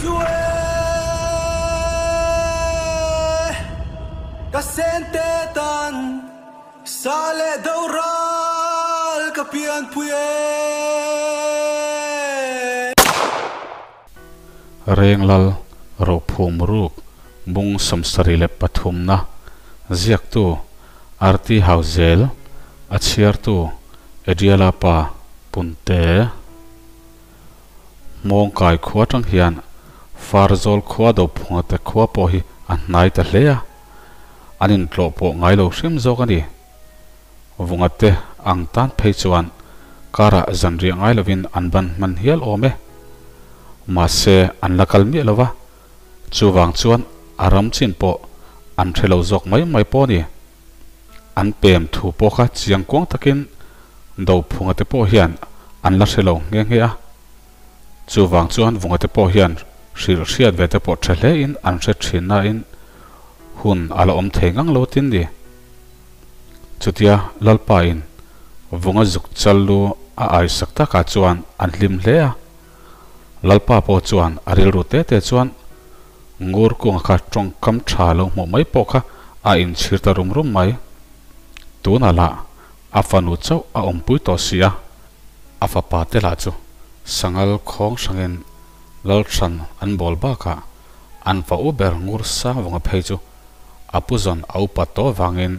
chu e Ka sente tan sa leh do ral ka pianpui e. Renglal Rophum Ruk Bung 73 na ziaktu Arti Hauzel a chhiartu Adriala pa Punte. Hmawngkai khua atang hian Farzawl khua do phunga te khua pawh hi a hnai ta hle a, an intlawh pawh ngai lo hrim zawk a ni. Vunga te ang tan phei chuan karah zanriah ngai lovin an ban hman hial awm e. Mahse an la kal miah lo va, chuvang chuan a ram chin pawh an hre lo zawk mai mai pawh a ni. An pem thu pawh kha chiang kuang takin Dophunga te pawh hian an la hre lo nghe nghe a. Chuvang chuan Vunga te pawh hian hrilh hriat ve te pawh tha hle in an hre thin nain hun a la awm thei ngang lo tin ni. Chutia Lalpa in Vunga zuk chal lu a aisak takah chuan an hlim hle a. Lalpa pawh chuan a rilru te te chuan Ngur kunga kha tawngkam tha lo hmuh mai pawh kha a inchhir ta rum rum mai. Tunah lah a fanu chauh a awmpui tawh si a, a fapa te lah chu sangal khawng hrangin Lalhran an bawl bakah an fa u ber Ngur sang vawng a phei chu a pu zawn a upat tawh avangin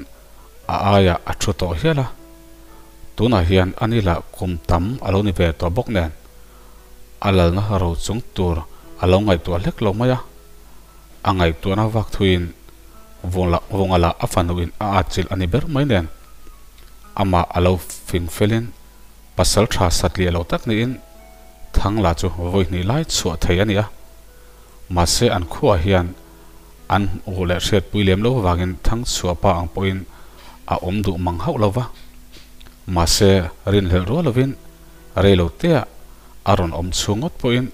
a aiah a thu tawh hial a. Tunah hian ani lah kum tam a lo ni ve tawh bawk nen a lalna ro chung tur a lo ngaihtuah hlek lo mai a, a ngaihtuahna vak thuiin vunga lah a fanuin a atchilh a ni ber mai nen amah a lo fing felin pasal tha satliah lo tak niin thang lah chu vawi hnih lai chhuah thei a ni a, mahse an khuaah hian an hmuh leh hriatpui lem lo avangin thang chhuah pa ang pawhin a awm duh mang hauh lo va, mahse rinhlelh rual lovin Reilo tea a rawn awm chhung ngawt pawhin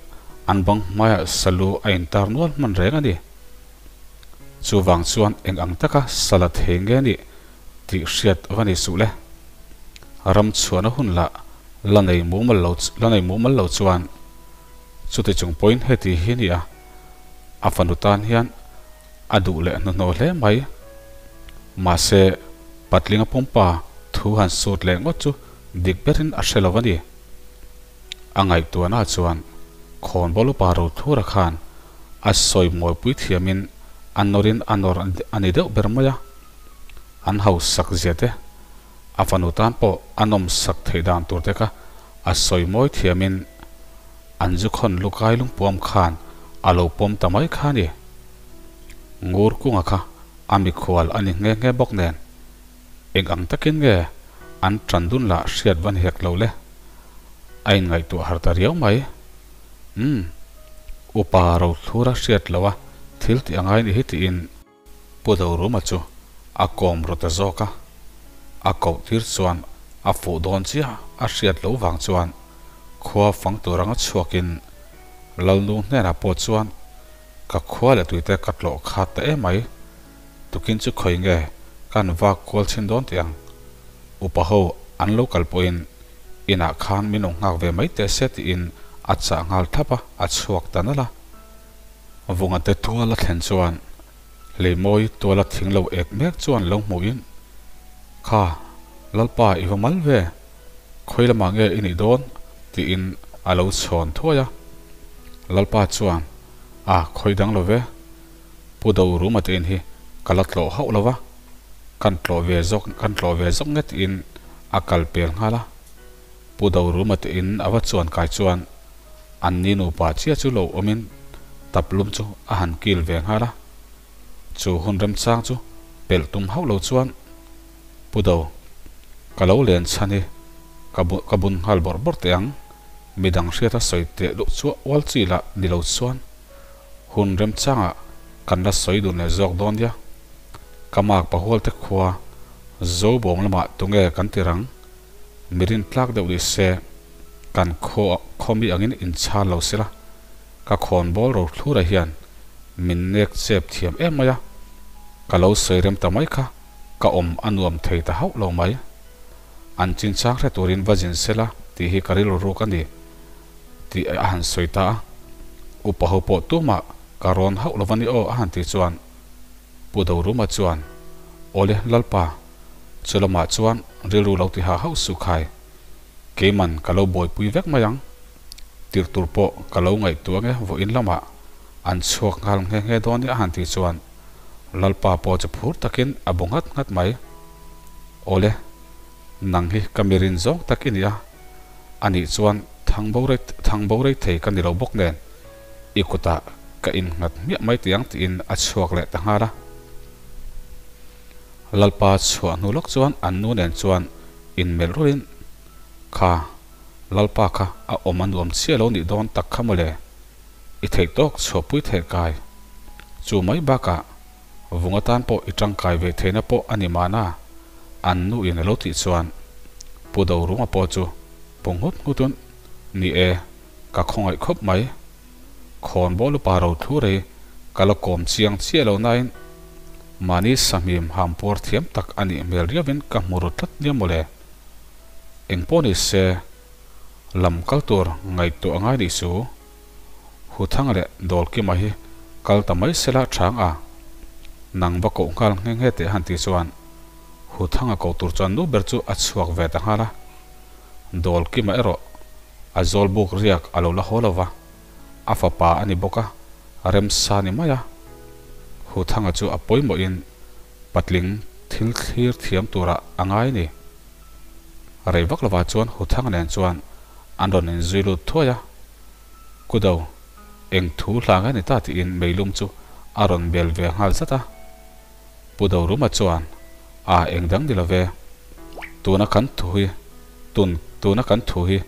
an bang hmaiah salu a intar nual hman reng a ni. Chuvang chuan eng ang taka sala thei nge nih tih hriat va ni suh le. Ram chhuahna hun lah la nei mumal lo la nei mumal lo chuan chuti chung pawhin heti hi ni a, a fanu tan hian a duh leh hnuhnawh hle mai. Mahse patlinga pumpa thu han sut leh ngawt chu Dik berin a hre lo a ni. A ngaihtuahna chuan khawnbawl upa Rothura khan a sawi mawipui thiamin a nawrin a nawr a ni deuh ber mai a. An hausak zia te, a fanu tan pawh a nawmsak theih dan tur te kha a sawi mawi thiamin an zu khawn lukai lungpuam khan a lo pawm ta mai kha a ni. Ngur kunga kha a mikhual a ni nghe nghe bawk nen. Eng ang takin nge an tan dun lah hriat va ni hek lo le? A inngaihtuah har ta riau mai. Umm, upa Rothlura hriat loh a thil tih a ngai ni hi tiin Pu Doruma chu a kawm ru ta zawk a. A koh tir chuan a fuh dawn chiah a hriat loh vang chuan khua fang tur anga chhuakin Lalnu hnenah pawh chuan ka khua leh tuite ka tlawh khat ta em mai. Tukin chu khawi nge kan vak kual chhin dawn tih ang? Upa ho an lo kal pawhin inah khan min lo nghak ve mai teh se tiin a chah nghal thlap a, a chhuak ta nalh a. Vunga te tual a thlen chuan Leimawi tuala thing lo ek mek chuan lo hmuhin, Kha, Lalpa i va mal ve, khawi lamah nge i nih dawn? tiin a lo chhawn thuai a. Lalpa chuan, A, khawi dang lo ve. Pu Doruma te in hi ka la tlawh hauh lo va, kan tlawh ve zawk kan tlawh ve zawk nge tiin a kal pel nghal a. Pu Doruma te in a va chuan kai chuan an ni nupa chiah chu lo awmin tap lum chu a han kil ve nghal a. Chu hun remchang chu pelh tum hauh lo chuan Pu Do, ka lo len chhan hi ka bu ka bun nghal bawrh bawrh teh ang, midang hriata sawi teh duh chu ual chi lah ni lo chuan Hun remchangah kan la sawi dun leh zawk dawn nia. Ka mak pahualte khua Zobawng lamah tunge kan ti rang? Mi rintlak deuh ni se kan khaw khawmi angin inchhan lo sela, ka khawnbawl rothlura hian min nek chep thiam em mai a, ka lo sawi rem ta mai kha ka awm a nuam thei ta hauh lo mai. An chinchang hre turin va zin sela tih hi ka rilru ruk a ni. Tih a han sawi ta a. Upa ho pawh tumah ka rawn hauh lo va ni aw a han tih chuan Pu Doruma chuan, Awle Lalpa, chu lamah chuan rilru lo ti ha hauh suh khai. Keiman ka lo buaipui vek mai ang. Tirh tur pawh ka lo ngaihtuah nge vawiin lamah an chhuak nghal nghe nghe dawn nia a han tih chuan Lalpa pawh chu phur takin a bu nghat nghat mai. Awle, nang hi ka mirin zawng tak i ni a, anih chuan thang bo rei thei ka ni lo bawk nen i kutah ka innghat hmiah mai tih ang tiin a chhuak leh ta nghal a. Lalpa chhuah hnu lawk chuan an nu nen chuan inmelh rulhin, Kha, Lalpa kha a awm a nuam chiah lo nih dawn tak kha mawle, i theih tawk chhuahpui theih kai. Chu mai bakah vung atan pawh i tangkai ve theihna pawh a ni mahna, an nu in a lo tih chuan Pu Dorunga pawh chu pu nghut nghutun, Ni e, ka khawngaih khawp mai. Khawnbawl upa ro thlu rei ka la kawm chiang chiah lo nain mahni sahmim hampuar thiam tak a nih hmel riauin ka hmu ru tlat nia mawle. Engpawh ni se, lam kal tur ngaihtuah a ngai nih chu. Huthang leh Dawlkima hi kal ta mai sela chang a, nang va koh nghal nghe nghe teh han tih chuan Huthanga ko tur chuan nu ber chu a chhuak ve ta nghal a. Dawlkima erawh a zawlbuk riak a lo la haw lo va, a fapa a ni bawk a, remsa ni mai a. Huthanga chu a pawimawhin patling thil thlir thiam turah a ngai ni. Rei vak lovah chuan Huthanga nen chuan an rawn inzui lut thuai a, Kudo, eng thu hla nge ni ta tiin meilum chu a rawn bel ve nghal zat a. Pu Doruma chuan, A eng dang ni love, tuna kan thu hi, tun tuna kan thu hi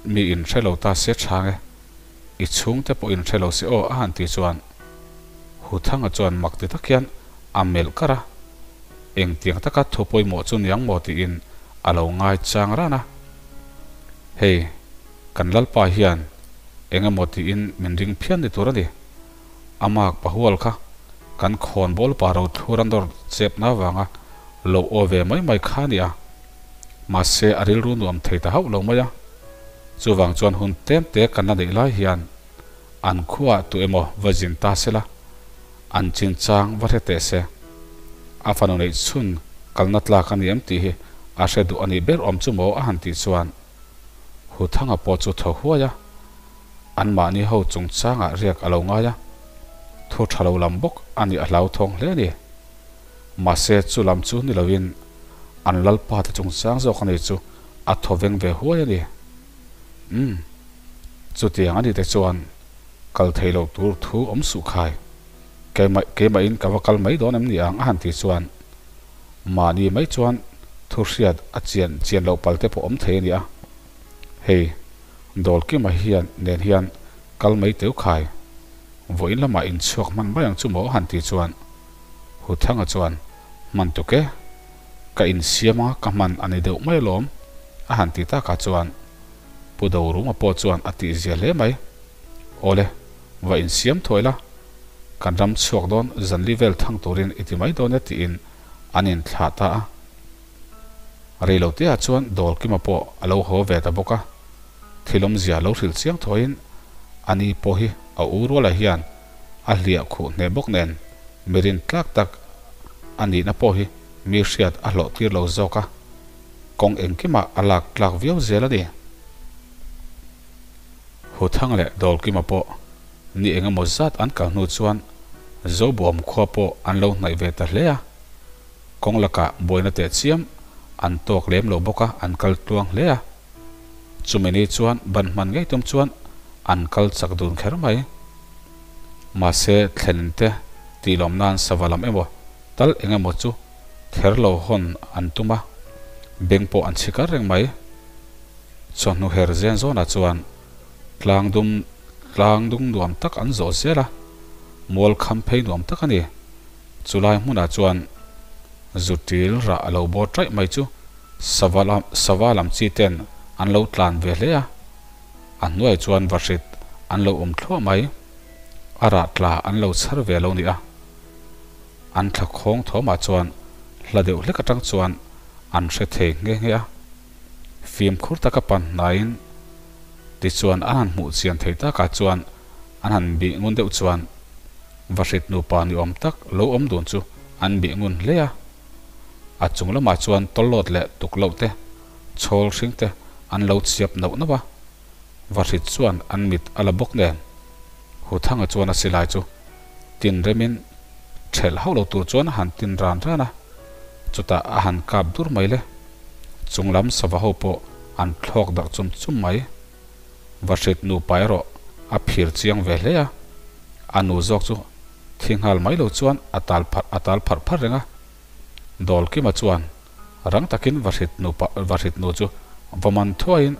mi in hre lo ta se tha nge, i chhungte pawh in hre lo se aw a han ti chuan Huthanga chuan mak ti tak hian a melh kar a, engtiang taka thu pawimawh chu niang maw tiin a lo ngai chang ran a. Hei, kan Lalpa hian eng emaw tiin min ring phian ni tur a ni. A mak pahual kha kan khawn bawl pa ro thlur an dawr chepna avanga lo aw ve mai mai kha a ni a. Mahse a rilru nuam thei ta hauh lo mai a. Chuvang chuan hun tlem te kan la neih lai hian an khuaah tu emaw va zin ta sela, an chinchang va hre teh se. A fanu neih chhun kalna tlak a ni em tih hi a hre duh a nih ber awm chu maw a han tih chuan Huthanga pawh chu thaw huai a, anmahni ho chungchangah riak a lo ngai a, thu tha lo lam bawk a nih a hlauthawng hle a ni. Mahse chu lam chu ni loin an lalpa te chungchang zawk a ni chu a thaw veng ve huai a ni. Umm. Chutiang a ni te chuan kal thei lo tur thu awm suh khai. Keimah keimahin ka va kal mai dawn em ni ang a han tih chuan mahni mai chuan thu hriat a chian chian loh pal te pawh awm thei a ni a. Hei Dawlkima hian nen hian kal mai teu khai. Vawiin lamah inchhuak hman mai ang chu maw a han tih chuan Huthanga chuan hman tuk e. Ka insiam a ka hman a ni deuh mai alawm a han ti takah chuan Pu Doruma pawh chuan a tihzia hle mai. Awle, va insiam thuai la, kan ram chhuak dawn zanli vel thang turin i ti mai dawn e tiin an inthlah ta a. Reiloteah chuan Dawlkima pawh a lo haw ve ta bawk a, thil awmzia lo hrilh chiang thuaiin ani pawh hi a u rualah hian a hliah khuh hneh bawk nen mirin tlak tak a nihna pawh hi mi hriat a hlawh tir lo zawk a. Kawng engkimah a lak tlak viau zel a ni. Huthang leh Dawlkima pawh ni eng emaw zat an kal hnu chuan Zobuam khua pawh an lo hnaih ve ta hle a. Kawng lakah buaina teh chiam an tawk lem lo bawk a, an kal tluang hle a. Chumi ni chuan ban hman ngei tum chuan an kal chak dun kher mai. Mahse thlenin te tih lawm nan sava lam emaw tal eng emaw chu Ther lo hawn an tum a, beng pawh an chhi kar reng mai. Chawhnu her zen zawnah chuan tlang dum tlang dung nuam tak an zawh zel a, mual kham phei nuam tak a ni. Chulai hmunah chuan zutil rah a lo bawr taih mai chu sava lam sava lam chi ten an lo tlan ve hle a, a hnuaiah chuan vahrit an lo awm thluah mai. A rah tla an lo chhar ve lo ni a. An thla khawng thawmah chuan hla deuh hlek atang chuan an hre thei nghe nghe a. Fimkhur taka pan hnaiin tichuan an han hmuh chian thei takah chuan An han bih ngun deuh chuan Vahrit nupa ni awm tak lo awm dun chu an bih ngun hle a. A chung lamah chuan tawlawt leh tukloh te, chhawl hring te an lo chiap nauh nauh a. Vahrit chuan an mit a la bawk nen. Huthanga chuan a silai chu tin remin thelh hauh lo tur chuan a han tin ran ran a, chutah a han kap dur mai le. Chung lam sava ho pawh an thlawk darh chum chum mai. Vahrit nupa erawh a phir chiang ve hle a, a nu zawk chu thi nghal mai lo chuan a tal pharh a tal pharh pharh reng a. Dawlkima chuan rang takin Vahrit nupa Vahrit nu chu va man thuaiin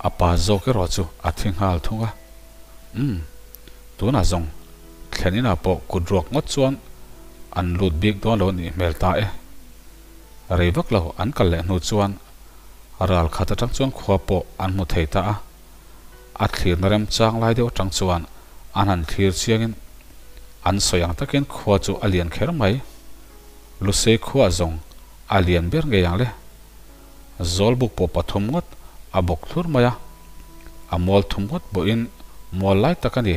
a pa zawk erawh chu a thi nghal thung a. Umm, tunah zawng thlen inah pawh kut ruak ngawt chuan an lut bik dawn lo nih hmel ta e. Rei vak lo an kal leh hnu chuan ral khat atang chuan khua pawh an hmu thei ta a. A thlirna remchang lai deuh atang chuan an han thlir chiangin an sawi ang takin khua chu a lian kher mai. Lusei khua zawng a lian ber ngei ang le. Zawlbuk pawh pathum ngawt a bawk thlur mai a, a mual thum ngawt pawhin mual lai tak a ni.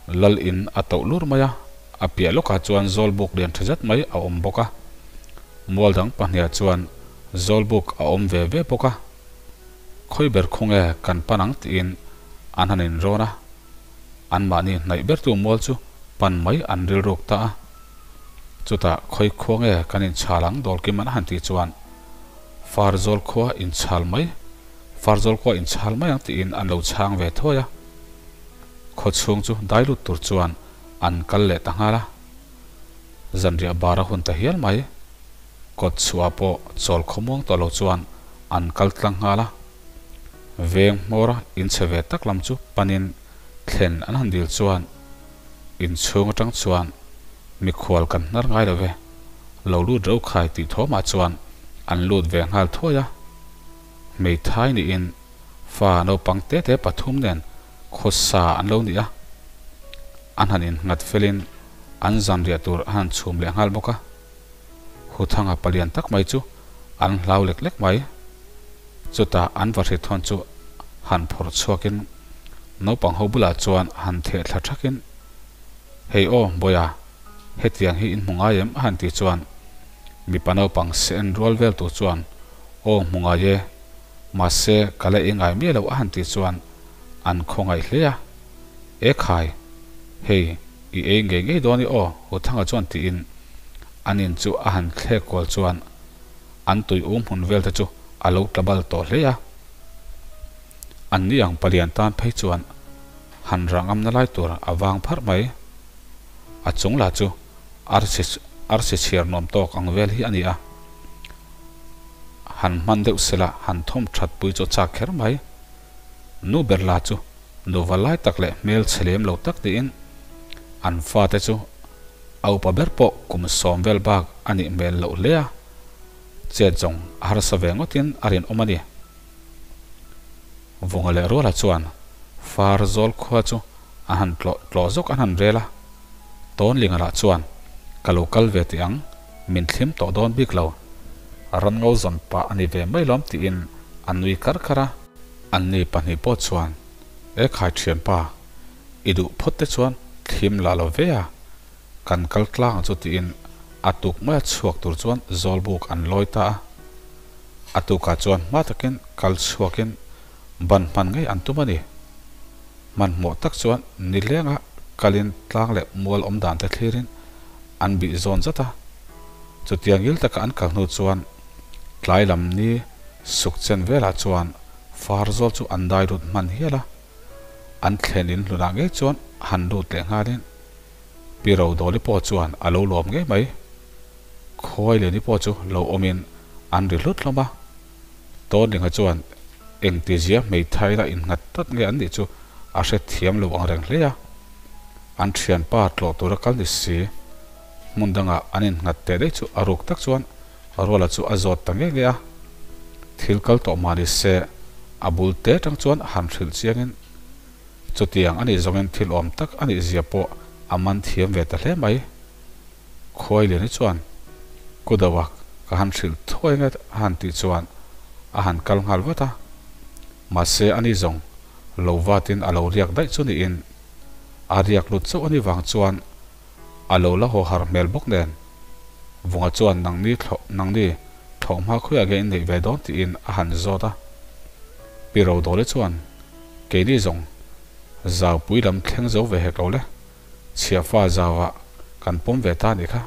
Lal in a toh lur mai a, a piah lawkah chuan zawlbuk lian tha zet mai a awm bawk a. Mual dang pahniha chuan zawlbuk a awm ve ve bawk a. Khawi ber khu nge kan pan ang tiin an han inrawn a, anmahni hnaih bertu mual chu pan mai an rilruk ta a. Chutah khawi khua nge kan inchhal ang Dawlkim an han tih chuan Farzawl khua inchhal mai, Farzawl khua inchhal mai ang tiin an lo chhang ve thuai a. Khaw chhung chu dai lut tur chuan an kal leh ta nghal a. Zanriah bar a hun ta hial mai. Kawt chhuah pawh chawl khawmuang tawh lo chuan an kal tlang nghal a. Veng hmawra inchhe ve tak lam chu panin thlen an han dil chuan Inchhung atang chuan mikhual kan hnar ngai lo ve, lo lut reuh khai tih thawmah chuan an lut ve nghal thuai a. Hmeithai niin fa naupang te te pathum nen khawsa an lo ni a, an han innghat felin an zanriah tur a han chhum leh nghal bawk a. Huthanga palian tak mai chu an hlau lek lek mai. Chutah an vahri thawn chu han phawrh chhuakin naupang ho bulah chuan han theh thla thakin, Hei aw, Bawiha, hetiang hi in hmu ngai em? a han tih chuan mipa naupang se en rual vel tur chuan, Aw, hmu ngai e, mahse ka la ei ngai miah lo a han tih chuan an khawngaih hle a. E khai, hei i ei ngei ngei dawn i aw, Huthanga chuan tiin an in chu a han thlek kual chuan an tui um hmun vel te chu a lo tla bal tawh hle a. An ni ang palian tan phei chuan han rah ngamna lai tur a vang pharh mai. A chung lah chu arsi arsi chhiar nuam tawk ang vel hi a ni a. Han hman deuh sela han thawm that pui chu a chak kher mai. Nu ber la chu nuva lai tak leh hmel chhe lem lo tak tiin an fate chu a upa ber pawh kum sawm vel bak a nih hmel loh hle a, chet zawng a harsa ve ngawtin a rinawm a ni. Vunga leh Ruala chuan far zawl khua chu an han tlawh tlawh zawk an han rel a, Tawnlinga lah chuan ka lo kal ve teh ang, min thlim tawh dawn bik lo, ran ngo zawn pah a ni ve mai lawm tiin a nui kar kar a. Anni pahnih pawh chuan E khai thianpa, i duh phawt te chuan thlim lah lo ve a, kan kal tlang chu tiin a tuk maia chhuak tur chuan zawlbuk an lawi ta a. A tukah chuan hma takin kal chhuakin ban hman ngei an tum a ni. Hmanhmawh tak chuan nilenga kalin tlang leh mual awm dan te thlirin an bih zawn zat a. Chutiang ngil taka an kal hnu chuan tlai lam ni suk chen velah chuan far zawl chu an dai lut hman hial a. An thlen in hlunah ngei chuan han lut leh nghalin Pi Rodawli pawh chuan a lo lawm ngei mai. Khawi leh ni pawh chu lo awmin an ri hlut hlawm a. Tawnlinga chuan engtizia hmeithai la innghat tlat nge an nih chu a hrethiam lo ang reng hle a. An thianpa tlawh tura kal ni si, hmun dangah an innghat teh daih chu a ruk tak chuan Ruala chu a zawt ta nge nge a. Thil kal tawh mah ni se, a bul te tang chuan han hrilh chiangin chutiang a nih zawngin thil awm tak a nih zia pawh a man thiam ve ta hle mai. Khuai Liani chuan, Kudawa ka han hrilh thuai nge a han tih chuan a han kal nghal vat a. Mahse ani zawng Lo vatin a lo riak daih chu niin a riak lut chauh a nih vang chuan a lo la haw har hmel bawk nen Vunga chuan nangni thlawh nangni thlawh hma khawiah nge in neih ve dawn tiin a han zawt a. Pi Rodawli chuan keini zawng zaupui lam thleng zo ve hek lo le, chhiahfa zauah kan pawm ve ta nih kha,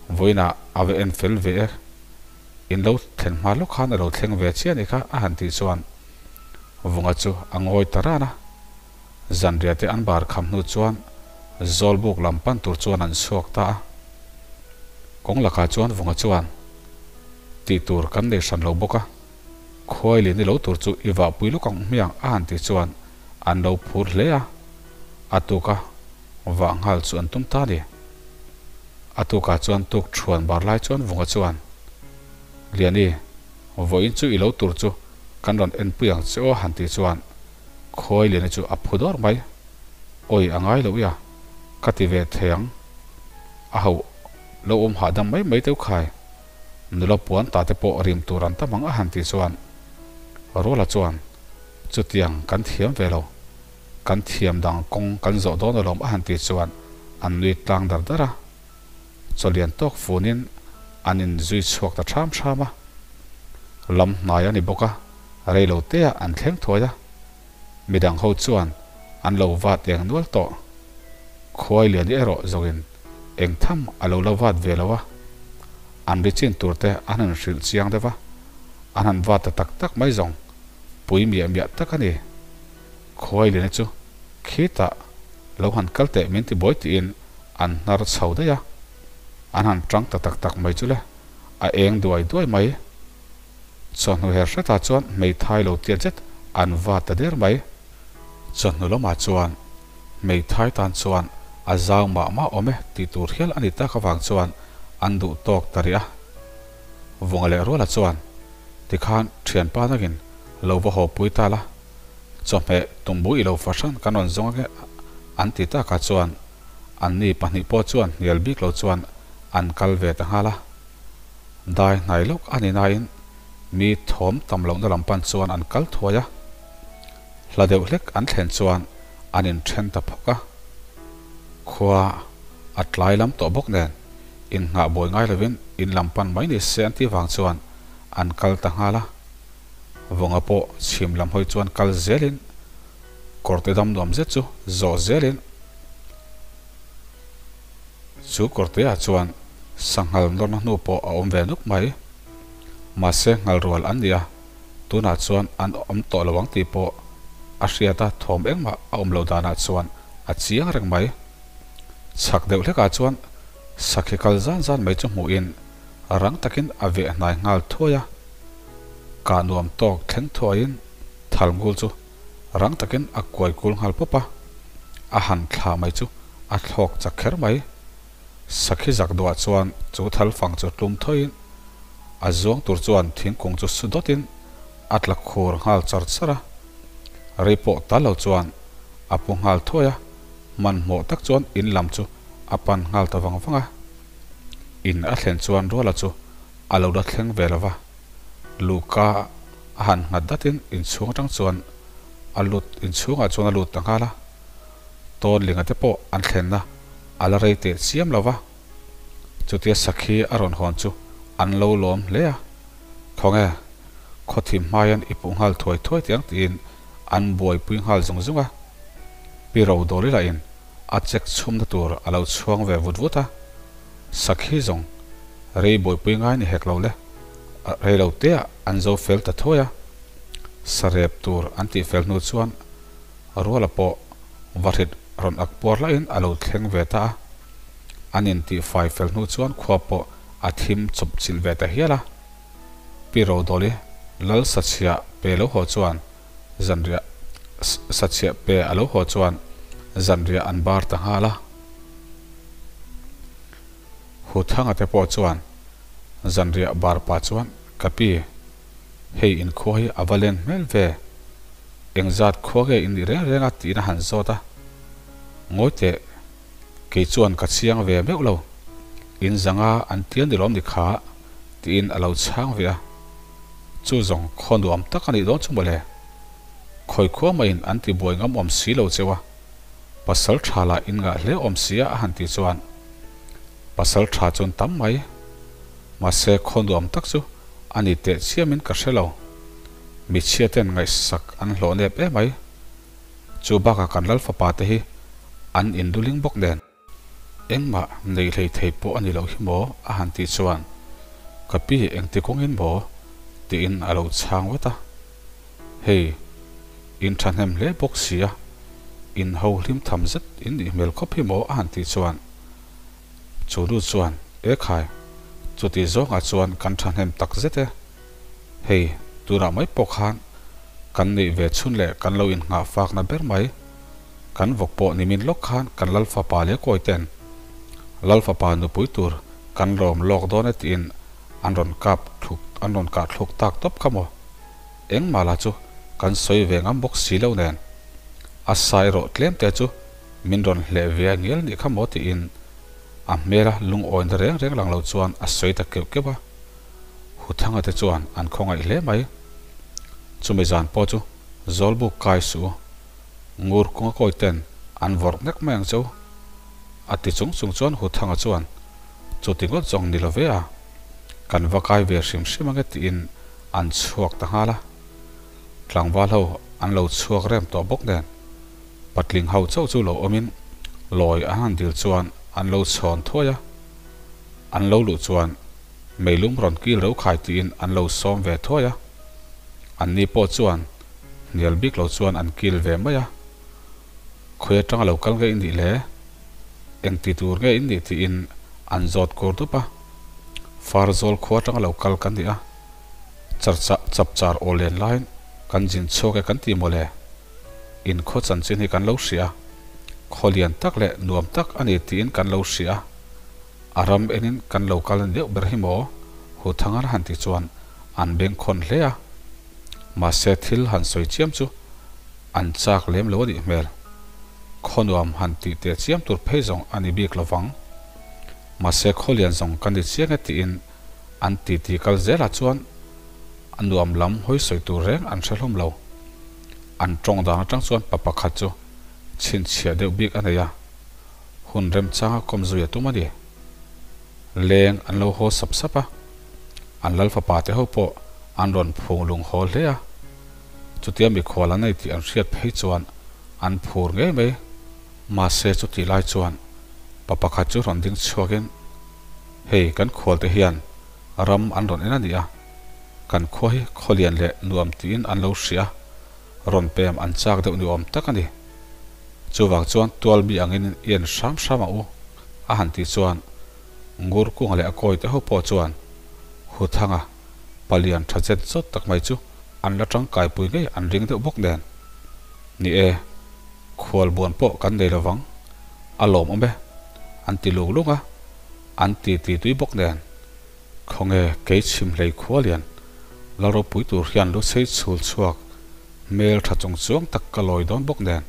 vawiinah a va en fel ve e, in lo thlen hma lawk khan a lo thleng ve chiah nih kha a han tih chuan Vunga chu a ngawi ta ran a. Zanriah te an bar kham hnu chuan Zawlbuk lam pan tur chuan an chhuak ta a. Kawng lakah chuan Vunga chuan tih tur kan nei hran lo bawk a, khuai leh ni lo tur chu i vahpui lawk ang hmiang a han tih chuan an lo phur hle a, a tuka vah nghal chu an tum ta a ni. A tukah chuan tuk thuan bar lai chuan Vunga chuan, Liani, vawiin chu i lo tur chu kan rawn enpui ang che aw han tih chuan Khawi Liana chu a phu dawr mai. Awi a ngai loh ia, ka ti ve thei ang. A ho lo awm hahdam mai mai teuh khai. Nula puan ta te pawh rim tur an tam ang a han tih chuan Ruala chuan chutiang kan thiam ve lo, kan thiam dang kawng kan zawh dawn alawm a han tih chuan an nui tlang dar dar a. Chawlian tawk funin an inzui chhuak ta ṭham ṭham a. Lam hnai a ni bawk a, reilo tea an thleng thuai a. Midang ho chuan an lo vat eng nual tawh. Khuai lian erawh zawngin eng tham a lo la vat ve lo a. An ri chin tur te an han hrilh chiang deuh a, an han vat ta tak tak mai zawng pui miah miah tak a ni. Khuai liana chu khitah lo han kal teh min ti buai tiin an hnar chho daih a, an han tang ta tak tak mai chu le, a eng duai duai mai. Chawhnu her hretah chuan hmeithai lo tiat zet an va ta der mai. Chawhnu lamah chuan hmeithai tan chuan a zau mah mah awm e tih tur hial a ni tak avang chuan an duh tawk ta rih a. Vunga leh Ruala chuan tikhan thianpa nangin lo va haw pui ta la, chawhmeh tumbu i lo fahran kan rawn zawng ange an ti takah chuan anni pahnih pawh chuan hnial bik lo chuan an kal ve ta nghal a. Dai hnai lawk a ni nain mi thawm tam lohna lam pan chuan an kal thuai a, hla deuh hlek an thlen chuan an inthen ta phawk a. Khua a tlai lam tawh bawk nen innghah buai ngai lovin in lam pan mai ni se an tih vang chuan an kal ta nghal a. Vawnga pawh chhim lam hawi chuan kal zelin kawrte dam nuam zet chu zawh zelin Chu kawrteah chuan sanghal nawrna hnu pawh a awm ve nuk mai. Mahse nghal rual an ni a, tunah chuan an awm tawh lo ang tih pawh a hriat a, thawm engmah a awm loh danah chuan a chiang reng mai. Chhak deuh hlekah chuan sakhi kal zan zan mai chu hmuhin rang takin a veh hnai nghal thuai a, kah nuam tawk thleng thuaiin thal ngul chu Rang takin a kuai kul nghal pawp a, a han thlah mai chu a thlawk chak kher mai. Sakhi zak duah chuan chu thal fang chu tlum thawiin a zuang tur chuan thingkung chu su dawtin a tla khur nghal char char a. Rei pawh tal lo chuan a pu nghal thuai a, hmanhmawh tak chuan in lam chu a pan nghal ta vang vang a. In a thlen chuan Ruala chu a lo la thleng ve lo va. Luhka a han nghat datin inchhung atang chuan a lut inchhungah chuan a lut ta nghal a, Tawnlinga te pawh an thlenna a la rei teh chiam lo va, chutia sakhi a rawn hawn chu an lo lawm hle a, Khawnge, khawthim hmaiin i puh nghal thuai thuai teh ang tiin an buaipui nghal zung zung a, Pi Rodawli lahin a chek chhumna tur a lo chhuang ve vut vut a, Sakhi zawng rei buaipui ngai ni hek lo le, rei lo te ah an zo fel ta thuai a, sarep tur an tih fel hnu chuan Ruala pawh vahrit rawn ak puar laiin a lo thleng ve ta a, an in tih fai fel hnu chuan khua pawh a thim chawp chilh ve ta hial a. Pi Rodawli lal sachhiah pe lo haw chuan zanriah sachhiah pe a lo haw chuan zanriah an bar ta nghal a. Huthanga te pawh chuan zanriah bar pah chuan ka pi, hei inkhua hi a va len hmel ve, engzat khua nge in nih reng reng a tiin a han zawt a. Ngawi teh, kei chuan ka chiang ve meuh lo, in zanga an tial ni lawm ni kha tiin a lo chhang ve a. Chu zawng khaw nuam tak a nih dawn chu mawle. Khawi khua maiin an ti buai ngam awm si lo cheu a, pasal tha lah in ngah hle awm si a a han tih chuan pasal tha chuan tam mai. Mahse khaw nuam tak chu a ni teh chiamin ka hre lo. Michhia ten ngaihsak an hlawh nep emai. Chu bakah kan lal fapa te hi an induling bawk nen. Engmah nei hlei thei pawh a ni loh hi maw? a han tih chuan, Ka pi engti kawngin maw? tiin a lo chhang vat a. Hei, in thahnem hle bawk si a, in ho hlim tham zet in nih hmel khawp hi maw? a han tih chuan, chu nu chuan, E khai, chuti zawngah chuan kan thahnem tak zet e. Hei, tunah mai pawh khan kan neih ve chhun leh kan lo innghah fakna ber mai. Kan vawk pawh nimin lawk khan kan Lal fapa leh kawi ten Lal fapa nupui tur kan lawm lawk dawn e tiin an rawn kap thluk an rawn kah thluk tak tawp kha maw? Engmah lah chu kan sawi ve ngam bawk si lo nen a sa erawh tlem te chu min rawn hleh ve a ngial nih kha maw tiin a hmela lungawina reng reng lang lo chuan a sawi ta keuh keuh a. Huthanga te chuan an khawngaih hle mai. Chumi zan pawh chu Zawlbuk kai suh u. Ngur kawnga kawi ten an vawrh nek mai ang cheu. A ti chung chung chuan Huthanga chuan, Chuti ngawt zawng ni lo ve a, kan va kai ve hrim hrim ange tiin an chhuak ta nghal a. Tlangval ho an lo chhuak rem tawh bawk nen patling ho chauh chu lo awmin lawi an han dil chuan an lo chhawn thuai a. An lo luh chuan meilum rawn kil ro khai tiin an lo sawm ve thuai a. Anni pawh chuan hnial bik lo chuan an kil ve mai a, Khawi atanga lo kal nge i nih le? Eng ti tur nge in nih tiin an zawt kur dup a. Farzawl khua atanga lo kal kan ni a, charcha chapchar aw len laiin kan zin chhuak e kan ti maw le? In khaw chanchin hi kan lo hria a, khaw lian tak leh nuam tak a ni tiin kan lo hria a, a ram enin kan lo kal deuh ber hi maw? Huthangar han ti chuan an bengkhawn hle a. Mahse thil han sawi chiam chu an chak lem lo a nih hmel. Khawnuam han tih teh chiam tur phei zawng a ni bik lo vang. Mahse khawlian zawng ka ni chiang e tiin an titi kal zelah chuan a nuam lam hawi sawi tur reng an hre hlawm lo. An tawng dan atang chuan pa pakhat chu chhinchhiah deuh bik a nei a, hun remchanga kawm zui a tum a ni. Leng an lo haw sap sap a. An lal fapa te ho pawh an rawn phung lung haw hle a, chutia mikhual an nei tih an hriat phei chuan an phur ngei mai. Mahse chutih lai chuan pa pakhat chu rawn ding chhuakin, Hei kan khual te hian ram an rawn en a ni a, kan khua hi khawlian leh nuam tiin an lo hria a, rawn pem an chak deuh ni awm tak a ni. Chuvang chuan tual mi angin i en hram hram ang u, a han tih chuan Ngur kunga leh a kawi te ho pawh chuan Huthanga palian tha zet zawt tak mai chu an la tangkaipui ngei an ring deuh bawk nen. Ni e, khualbuan pawh kan nei lovang, a lawmawm e, an ti lung lung a, an ti ti tui bawk nen. Khawnge kei chhim hlei khua lian, la ropui tur hian lu chei chhul chhuak hmel tha chung chuang tak ka lawi dawn bawk nen,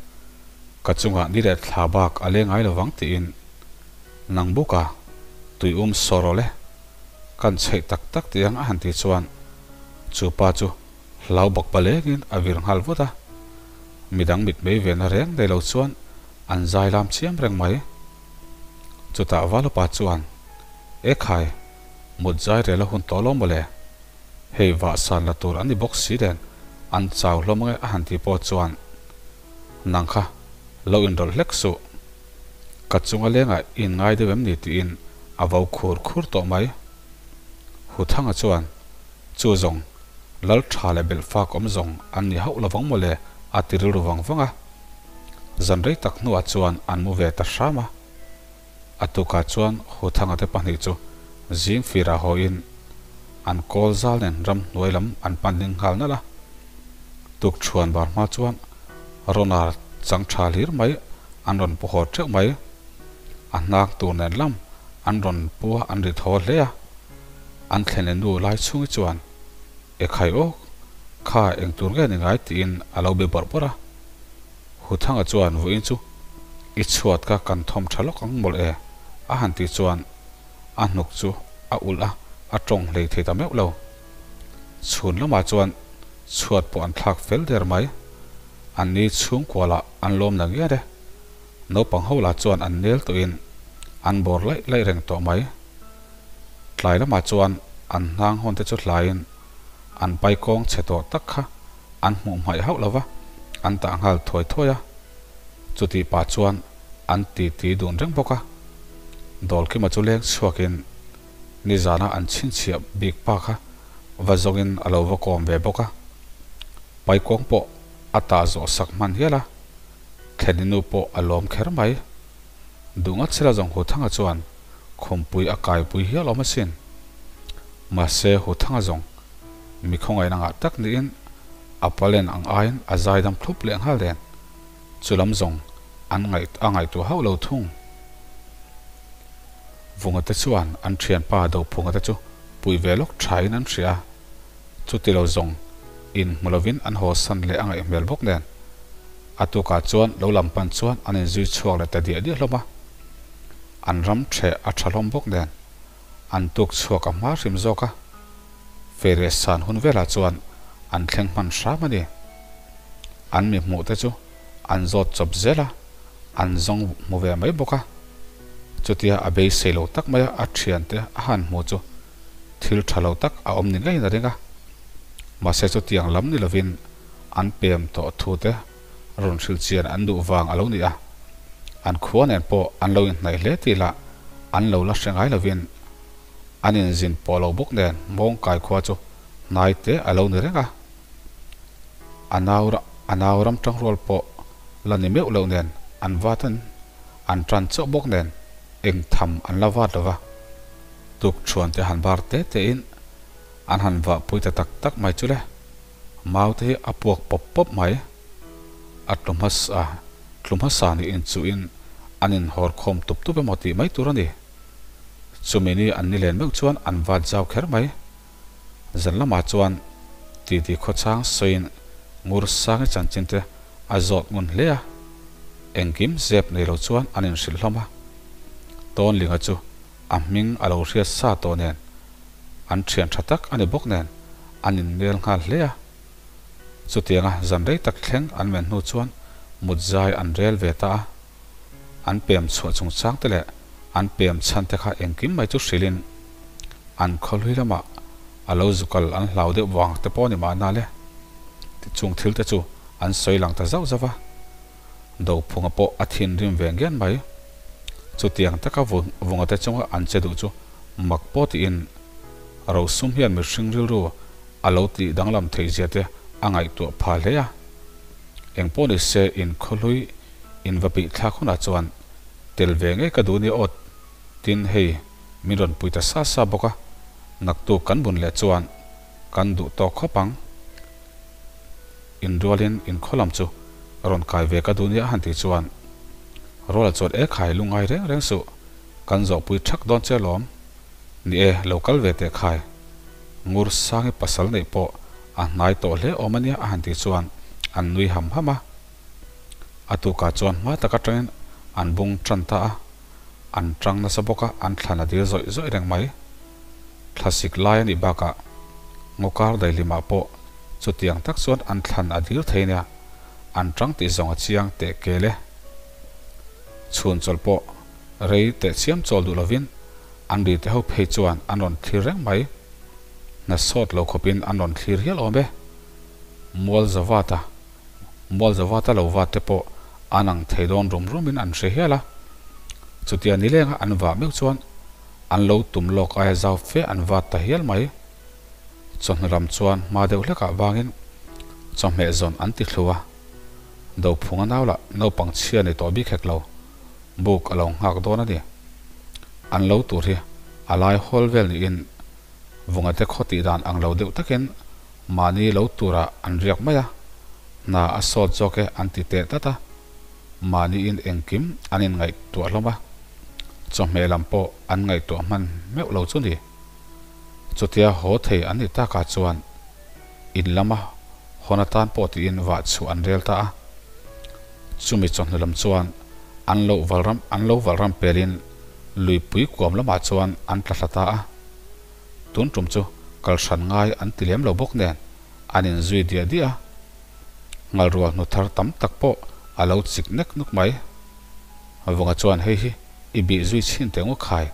ka chungah ni leh thla bak a leng ngai lovang tiin Nang buka tui um sawrawl e, kan chheih tak tak tih ang a han tih chuan chu pa chu hlau bawk palengin a vir nghal vut a. Midang mitmei vena reng nei lo chuan an zai lam chiam reng mai. Chutah Valupa chuan, E khai, mut zai rel a hun tawh lo mawle. Hei vah san la tur an ni bawk si nen an chau hlawm ange a han tih pawh chuan nang kha lo inrawlh hlek suh. Ka chunga lengah i inngai deuh em ni tiin a vo khur khur tawh mai. Huthanga chuan, Chu zawng, lal tha leh belh fak awm zawng an ni hauh lovang maw le a ti rilru vang vang a. Zan rei tak hnuah chuan an mu ve ta hram a. A tukah chuan Huthanga te pahnih chu zing firah hawiin an kawl zal nen ramhnuai lam an pan ding nghal nalh a. Tukṭhuan bar hma chuan Ronald chang tha hlir mai an rawn pu haw teuh mai. A hnak tur nen lam an rawn pu a an ri thaw hle a. An thlen leh nu lai chhungi chuan E khai awk, kha eng tur nge ni ngai tiin a lo be bawrh bawrh a. Huthanga chuan vawiin chu i chhuat ka kan thawm tha lawk ang mawlh e a han tih chuan a hnuk chu a ulh a, a tawng hlei thei ta meuh lo. Chhun lamah chuan chhuat pawh an thlak fel der mai. An ni chhungkua lah an lawm na ngiat e. Naupang ho lah chuan an nel tawhin an bawr laih laih reng tawh mai. Tlai lamah chuan an hnang hawn te chu hlaiin an pai kawng chhe tawh tak kha an hmuh hmaih hauh lo va, an tah nghal thuai thuai a. Chutih pah chuan an titi dun reng bawk a. Dawlkima chu leng chhuakin nizana an chhinchhiah bik pa kha va zawngin a lo va kawm ve bawk a. Pai kawng pawh a tah zawh sak hman hial a, Thleni nu pawh a lawm kher mai. Duh ngat sela zawng Huthanga chuan khumpui a kaipui hial awm asin. Mahse Huthanga zawng mi khawngaihna ngah tak niin a palen ang aiin a zaidam thlup leh nghal nen chu lam zawng an ngaih a ngaihtuah hauh lo thung. Vunga te chuan an thianpa Dophunga te chu pui ve lawk thain an hria a. Chuti lo zawng in hmu lovin an haw san leh a ngaih hmel bawk nen. A tukah chuan lo lam pan chuan an inzui chhuak leh ta diah diah hlawm a. An ram ṭheh a ṭha hlawm bawk nen an tuk chhuak a hma hrim zawk a. Fei leh san hun velah chuan an thleng hman hram a ni. An mi hmuh te chu an zawt chawp zel a, an zawng hmu ve mai bawk a. Chutia a beisei lo tak maia a ṭhiante a han hmu chu thil tha lo tak a awm ni ngeiin a ring a. Mahse chutiang lam ni lovin an pem tawh thu te rawn hrilh chian an duh vang a lo ni a. An khua nen pawh an lo inhnaih hle tih lah an lo la hre ngai lovin an inzin pawh lo bawk nen mawngkai khua chu hnai te a lo ni reng a. A nau a nau ram tangrual pawh la ni meuh loh nen an vat an an tan chauh bawk nen eng tham an la vat lo va. Tuk chuan te han bar te te in an han vah pui ta tak tak mai chu le. Mau te hi a puak pawp pawp mai. A tlu hmasa tlu hmasa nih in chu in an in hawr khawm tup tup emaw tih mai tur a ni. Chumi ni an ni len meuh chuan an vat zau kher mai. Zan lamah chuan titi khawchang sawiin ngur sangi chanchin te a zawt ngun hle a. Engkim zep nei lo chuan an inhrilh hlawm a. Tawnlinga chu a hming a lo hriat sa tawh nen, an thian tha tak a ni bawk nen an innel nghal hle a. Chutianga zan rei tak thleng an men hnu chuan mut zai an rel ve ta a. An pem chhuah chungchang te leh an pem chhan te kha engkim mai chu hrilhin an khawhlui lamah a lo zukal an hlau deuh vang te pawh a ni mahna le. Chung thil te chu an sawi lang ta zauh zauh va. Dophunga pawh a thinrim ve ngian mai. Chutiang taka vunga te chunga an che duh chu mak pawh tiin rosum hian mihring rilru a lo tih danglam theih zia te a ngaihtuah pha hle a. Engpawh ni se inkhawhlui inva bih thlak hunah chuan tel ve ngei ka duh nia aw tin hei min rawn pui ta sa sa bawk a, naktuk kan bun leh chuan kan duh tawk khawp ang. Inrualin inkhaw lam chu rawn kai ve ka duh nia a han tih chuan Ruala chuan e khai lungngai reng reng suh, kan zawhpui thak dawn che alawm. Ni e, lo kal ve teh khai. Ngur Sangi pasal neih pawh a hnai tawh hle awm ania a han tih chuan an nui ham ham a. A tukah chuan hma tak atangin an bung tan ta a, an tang nasa bawk a, an thlan a dil zawih zawih reng mai. Thlasik lai a nih bakah ngawkar daihlimah pawh chutiang tak chuan an thlan a dil thei nia, an tang tih zawng a chiang teh kel e. Chhun chawlh pawh rei teh chiam chawl duh lovin an ri te ho phei chuan an rawn thlir reng mai. Hna sawt lo khawpin an rawn thlir hial awm e. Mual Zavata Mual Zavata lo vat te pawh an ang thei dawn rum rumin an hre hial a. Chutia nilenga an vah meuh chuan an lo tum lawk aia zau fe an vat ta hial mai. Chawhnu lam chuan hma deuh hlekah vangin chawhmeh zawn an ti thlu a. Dophunga nau lah naupang chhia ni tawh bik hek lo, buk a lo nghak dawn a ni. An lo tur hi a lai hawl vel niin Vungate khaw tih dan ang lo deuh takin mahni lo turah an riak mai a, hna a sawt zawk e an ti teh tlat a. Mahniin engkim an inngaihtuah hlawm a, chawhmeh lam pawh an ngaihtuah hman meuh lo chu ni. Chutia haw thei an nih takah chuan in lama hawn atan pawh tiin vah chhuah an rel ta a. Chumi chawhnu lam chuan an lo valram an lo valram pelin luipui kuam lamah chuan an tla thla ta a. Tun tum chu kal hran ngai an ti lem lo bawk nen an inzui diah diah a. Ngalrual hnu thar tam tak pawh a lo chik nek nuk mai. Vunga chuan hei hi i bih zui chhin teh ngawt khai.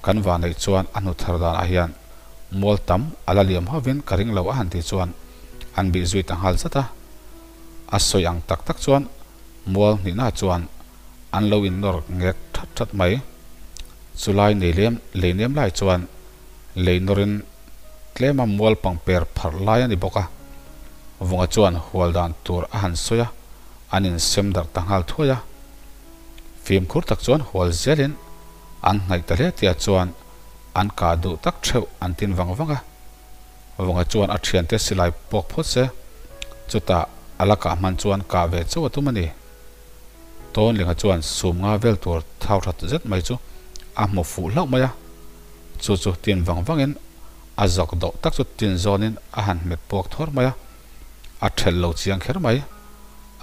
Kan vanneih chuan a hnu thar danah hian mual tam a la liam hovin ka ring lo a han tih chuan an bih zui ta nghal zat a. A sawi ang tak tak chuan mual hnihna chuan an lo innawr ngek that that mai. Chulai nei lem lei nem lai chuan lei nawrin tlema mual pangper pharh lai a ni bawk a. Vunga chuan hual dan tur a han sawi a, an insem darh ta nghal thuai a. Fimkhur tak chuan hual zelin an hnaih ta hle tihah chuan an kah duh tak theuh an tin vang vang a. Vunga chuan a thiante silai puak phawt se, chutah a la kah hman chuan kah ve chauh a tum a ni. Tawnlinga chuan sum nga vel tur thau that zet mai chu a hmu fuh hlauh mai a, chu chu tin vang vangin a zak dawh tak chu tin zawnin a han hmet puak thawr mai a, a thelh lo chiang kher mai,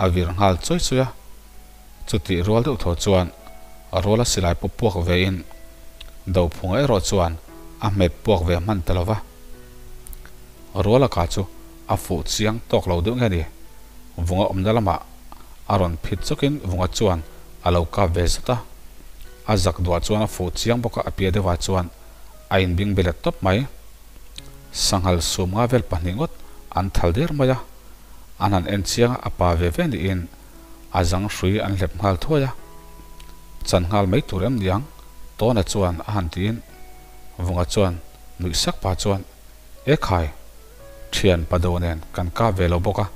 a vir nghal chawi chawi a. Chutih rual deuh thaw chuan Ruala silai pawh puak vein Dophunga erawh chuan a hmet puak ve hman ta lo va. Ruala ka chu a fuh chiang tawk lo deuh nge ni? Vunga awmna lamah a rawn phit chawkin Vunga chuan a lo kap ve zat a. A zak duah chuan a fuh chiang bawk a, a piah deuhah chuan a inbing be let tawp mai. Sanghal sum nga vel pahnih ngawt an thal der mai a, an han en chiang a, a pa ve ve niin a zang hrui an hlep nghal thuai a. Chan nghal mai tur em niang? Tawna chuan a han tiin Vunga chuan nuih sak pah chuan, E khai, thian pa do nen kan kap ve lo bawk a,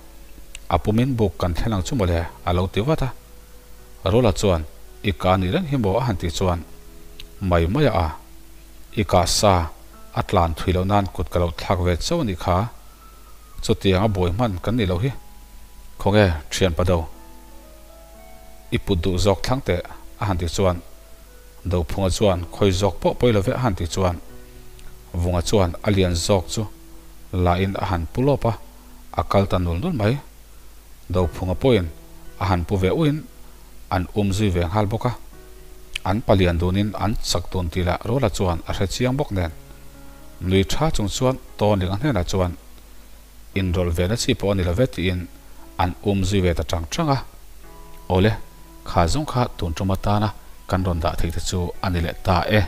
a pumin buk kan thlen ang chu mawle a lo ti vat a. Rula chuan, I kah nih reng hi maw a han tih chuan, Mai mai a a, i kah sa a tlan thui loh nan kut ka lo thlak ve chauh a nih kha, chutiang a buai hman kan nih loh hi. Khawnge thian pa do, i put duh zawk thlang teh a han tih chuan, Dophunga chuan khawi zawk pawh pawi lo ve a han tih chuan Vunga chuan a lian zawk chu la in a han pu lawp a, a kal ta nul nul mai. Dophunga pawhin a han pu ve uiin an um zui ve nghal bawk a. An palian dunin an chak dun tih lah Ruala chuan a hre chiang bawk nen. Nui tha chung chuan Tawnlinga hnenah chuan inrawlh ve na chi pawh a ni lo ve tiin an um zui ve ta tang tang a. Awle, kha zawng kha tun tum atana kan rawn dah theih te chu a ni leh ta e.